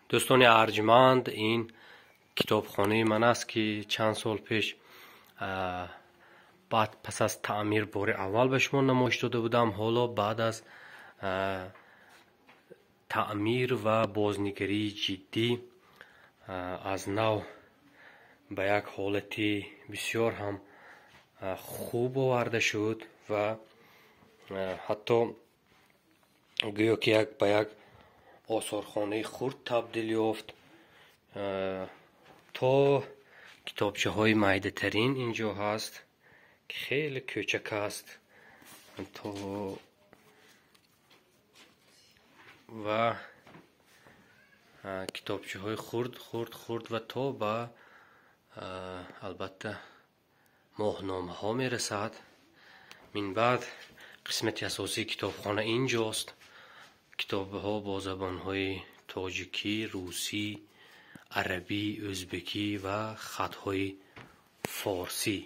Дӯстони арҷманд, ин китобхонаи ман аст, ки чанд сол пеш баъд пас аз таъмир бори аввал ба шумо намоиш дода будам. Ҳоло баъд аз таъмир ва бознигарии ҷиддӣ аз нав ба як ҳолати бисёр ҳам хуб оварда шуд ва ҳатто гӯё ки як ба як осорхонаи хурд табдил ёфт. То китобчаҳои майдатарин инҷо ҳаст, ки хеле кӯчак аст, то ва китобчаҳои хурд хурд хурд ва то ба албатта моҳномаҳо мерасад. Минбаъд қисмати асосии китобхона инҷост. Китобҳо бо забонҳои тоҷикӣ, русӣ, арабӣ, ӯзбекӣ ва хатҳои форсӣ.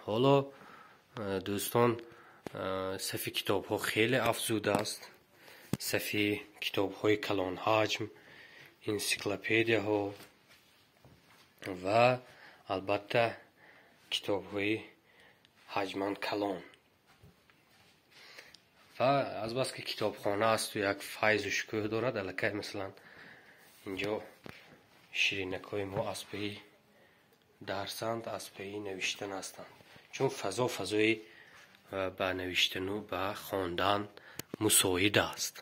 Ҳоло дӯстон, сафи китобҳо хеле афзудааст. Сафи китобҳои калонҳаҷм, энсиклопедияҳо ва албатта китобҳои ҳаҷман калон. Ва азбаски китобхона асту як файзу шукӯҳ дорад, аллакай масалан инҷо ширинакҳои мо аз паи дарсанд, аз паи навиштан ҳастанд, чун фазо фазои ба навиштану ба хондан мусоид аст.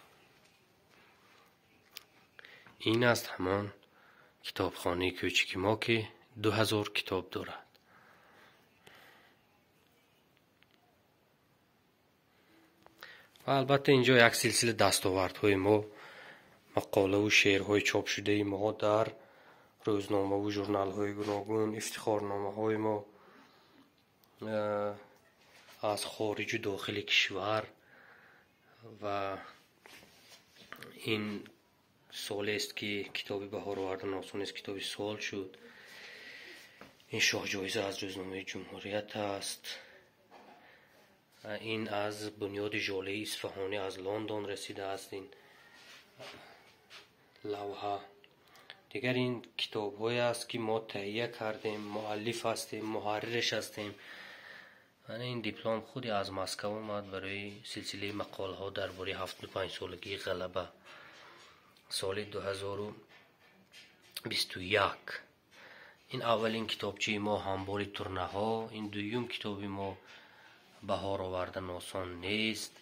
Ин аст ҳамон китобхонаи кӯчаки мо, ки 2000 китоб дорад. Ва албатта инҷо як силсила дастовардҳои мо, мақолаву шеърҳои чопшудаи мо дар рӯзномаву журналҳои гуногун, ифтихорномаҳои мо аз хориҷу дохили кишвар. Ва ин солест, ки китоби баҳор овардан осон нест, китоби сол шуд. Ин шоҳҷоиза аз рӯзномаи Ҷумҳурият аст. Ин аз бунёди Жолаи Исфаҳонӣ аз Лондон расидааст ин лавҳа. Дигар ин китобҳое аст, ки мо таҳия кардем, муаллиф ҳастем, муҳаррираш ҳастем. Ана ин диплом худи аз Москав омад барои силсилаи мақолаҳо дар бораи 75-солагии ғалаба соли 2021. Ин аввалин китобчаи мо ҳамбори турнаҳо, ин дуюм китоби мо баҳор овардан осон нест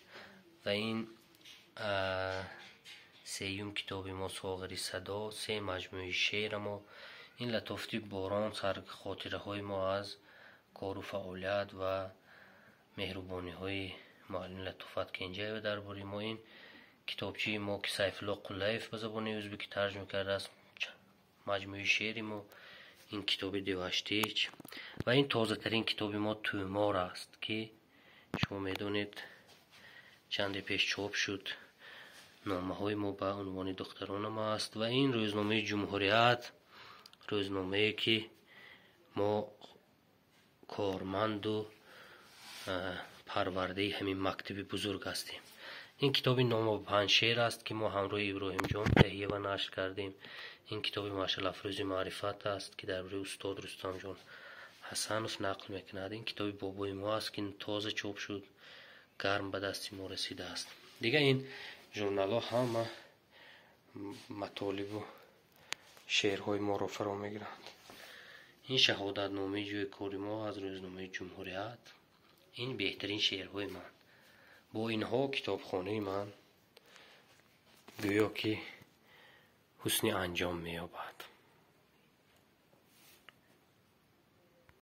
ва ин сеюм китоби мо Соғири садо, се маҷмӯи шеъра мо. Ин латофати борон, сархотираҳои мо аз кору фаъолият ва меҳрубониҳои муаллим Латофат Кенҷаева дар бораи мо. Ин китобчаи мо, ки Сайфулло Қуллаев ба забони ӯзбекӣ тарҷума кардааст, маҷмӯи шеъри мо. Ин китоби Деваштич ва ин тозатарин китоби мо Тӯмор аст, ки шумо медонед чанде пеш чоп шуд. Номаҳои мо ба унвони духтаронам аст. Ва ин рӯзномаи Ҷумҳурият, рӯзномае ки мо корманду парвардаи ҳамин мактаби бузург ҳастем. Ин китоби нома ба панҷ шеър аст, ки мо ҳамроҳи Иброҳимҷон таҳия ва нашр кардем. Ин китоби Машъалафрӯзи маърифат аст, ки дар бораи устод Рустамҷон Ҳасанов нақл мекунад. Ин китоби бобои мо аст, ки тоза чоп шуд, гарм ба дасти мо расидааст. Дигар ин журналҳо ҳама матолибу шеърҳои моро фаро мегиранд. Ин шаҳодатномаи ҷои кори мо аз рӯзномаи Ҷумҳурият. Ин беҳтарин шеърҳои ман. Бо инҳо китобхонаи ман гӯё ки ҳусни анҷом меёбад.